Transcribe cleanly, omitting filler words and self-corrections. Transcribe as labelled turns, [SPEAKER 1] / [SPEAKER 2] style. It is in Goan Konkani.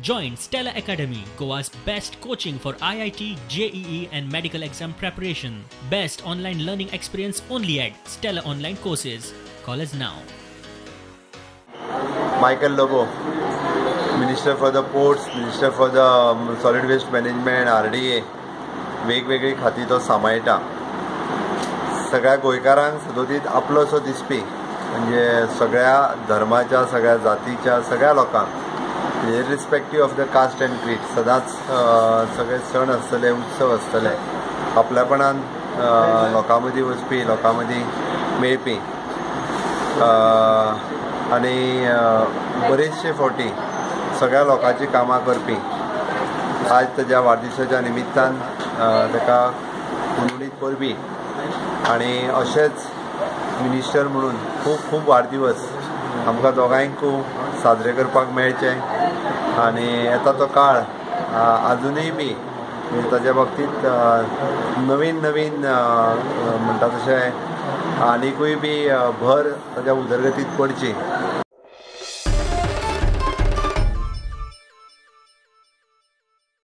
[SPEAKER 1] Join Stella Academy, Goa's best coaching for IIT, JEE and medical exam preparation. Best online learning experience only at Stella Online Courses. Call us now.
[SPEAKER 2] Michael Lobo, Minister for the Ports, Minister for the Solid Waste Management, RDA, वेगवेगळी खाती तो सांबाळटा. सगळ्या गोंयकारांक सदोदीत आपलोसो दिसपी, म्हणजे सगळ्या धर्माच्या, सगळ्या जातीच्या, सगळ्या लोकांक irrespective of the caste and creed सदांच सगळे सण आसतले, उत्सव आसतले, आपल्यापणान लोकां मदीं वचपी, लोकां मदीं मेळपी आनी बरेचशे फावटी सगळ्या लोकांची कामां करपी. आज ताज्या वाडदिसाच्या निमित्तान ताका हुनहुनीत परबी आनी अशेंच मिनिस्टर म्हणून खूब खूब वाडदिवस आमकां दोगांयकूय साजरे करपाक मेळचे आनी येता तो काळ आजुनूय बी ताज्या बाबतींत नवीन नवीन म्हणटा तशें आनिकूय बी भर ताज्या उदरगतींत पडची